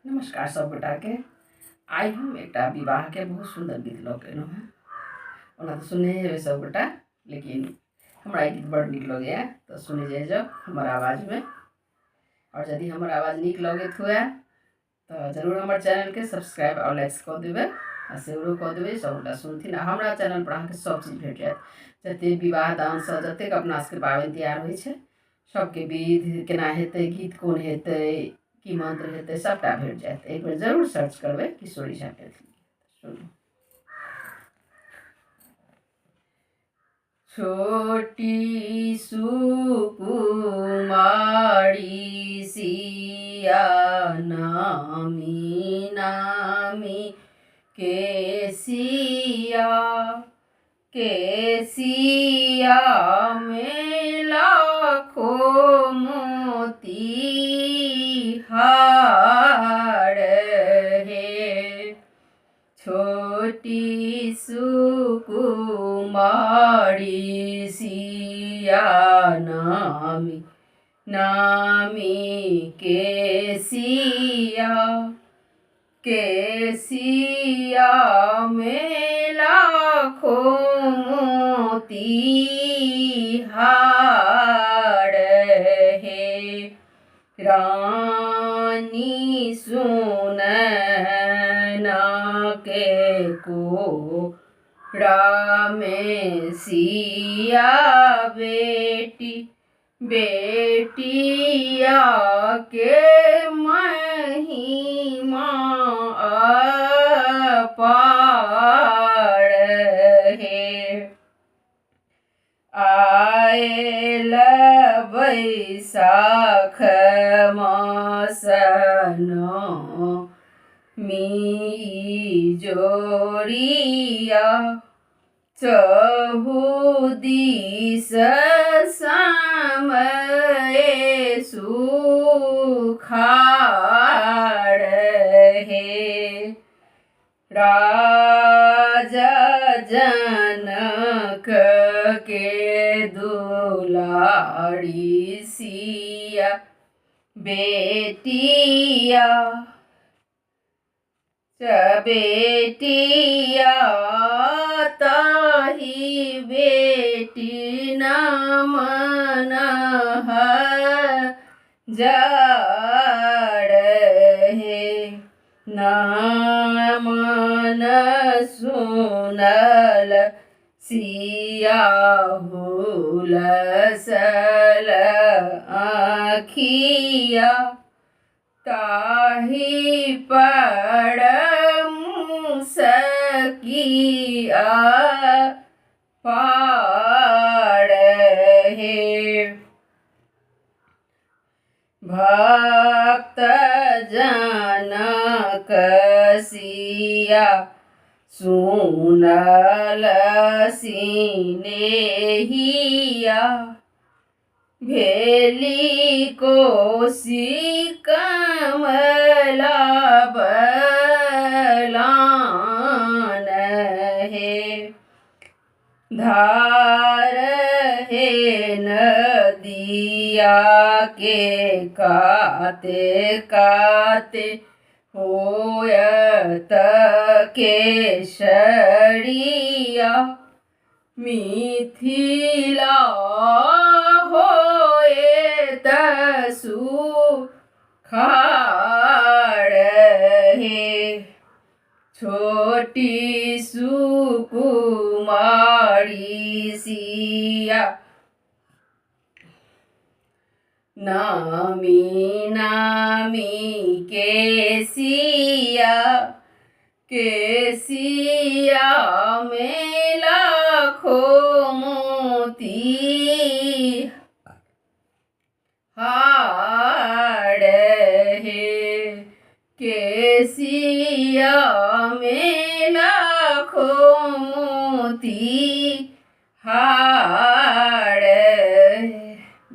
नमस्कार सब गोटाके। आइ हम एकटा विवाहके बहुत सुन्दर गीत लऽ कऽ एलहुँ हेँ। ओना तऽ सुनने हेबै सब गोटा, लेकिन हमरा ई गीत बड़ नीक लगैए, तऽ सुनै जाइ जाउ हमर आवाजमे। आओर यदि हमर आवाज नीक लगैत हुए तऽ जरूर हमर चैनलके सब्सक्राइब आओर लाइक्स कऽ देबै आ शेयरो कऽ देबै, सबगोटा सुनथिन। आ हमरा चैनलपर अहाँके सब चीज भेट जायत, जतेक विवाह दानसँ जतेक अपना सबके पाबनि तिहार होइ छै सबके विध केना हेतै, गीत कोन हेतै, की मंत्र हेतै, सबटा भेट जायत। एक बेर जरूर सर्च करबै किशोरी झा मैथिली। सुनू। छोटी सुकुमारी सिया नामी नामी केसिया, केसिया में लाखो मोती हार हे। छोटी सुकुमारी सिया नामी नामी केसिया, केसिया में लाखो मोती हार हे। रानी सुनैना के कोरा में सिया बेटी बेटिया के महिमा अपार हे। आयल बैसाख मासनो मी जोड़िया, चहु दिस समय सुखार हे। राजा जनक के दुलारी सिया बेटिया बेटिया ताही बेटी नमन हजार हे। नमन सुनल सिया हुलसल आँखिया, ताही पर मुसकिया पार हे। भक्त जनक सिया सुनल सिनेहिया, भेली कोसी कमला बलान हे। धार हे नदिया के काते काते होयत केसरिया, मिथिला होयत सुखाड़ हे। छोटी सुकुमारी सिया नामी नामी केसिया, केसिया में लाखो मोती हार हे। केसिया में लाखो मोती हार